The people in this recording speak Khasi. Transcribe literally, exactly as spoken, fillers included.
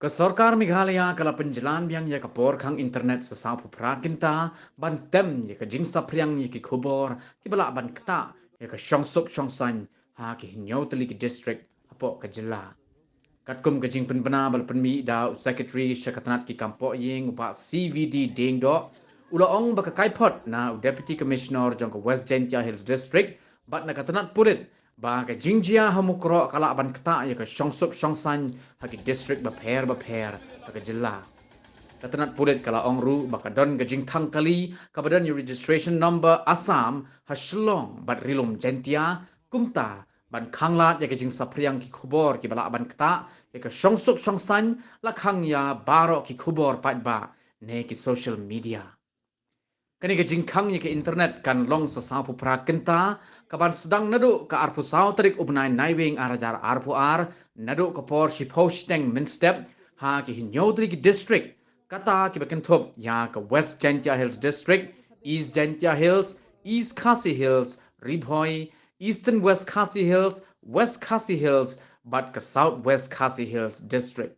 Ka sorkar Meghalaya ka la pynjlan biang ïa ka por khang internet sa sawphew phra kynta ban tem ïa ka jingsaphriang ïa ki khubor kiba lah ban ktah ïa ka shongsuk shongsaiñ ha ki hynñiew tylli ki district hapoh ka jylla. Katkum ka jingpynbna ba la pynmih da u Secretary sha ka tnat ki kam pohïing, u Bah C V D Diengdoh, u la ong ba ka kaiphod na u Deputy Commissioner jong ka West Jaintia Hills District bad na ka tnat pulit ba ka jingjia ha Mukroh ka lah ban ktah ïa ka shongsuk shongsaiñ ha ki district bapher bapher ha ka jylla. Ka tnat pulit ka la ong ruh ba ka don ka jingthang kali kaba don ïa registration number Assam ha Shillong bad Ri-lum Jaintia, kumta ban khanglad ïa ka jingsaphriang ki khubor kiba lah ban ktah ïa ka shongsuk shongsaiñ, la khang ïa baroh ki khubor paidbah ne ki social media. Kane ka jingkhang ïa ka internet kan long sa sawphew phra kynta, kaban sdang naduh ka arphew saw tarik u bnai Naiwieng ar hajar arphew ar, naduh ka por shiphew shiteng mynstep, ha ki hynñiew tylli ki district, kata kiba kynthup ïa ka West Jaintia Hills District, East Jaintia Hills, East Khasi Hills, Ri Bhoi, Eastern West Khasi Hills, West Khasi Hills bad ka South West Khasi Hills District.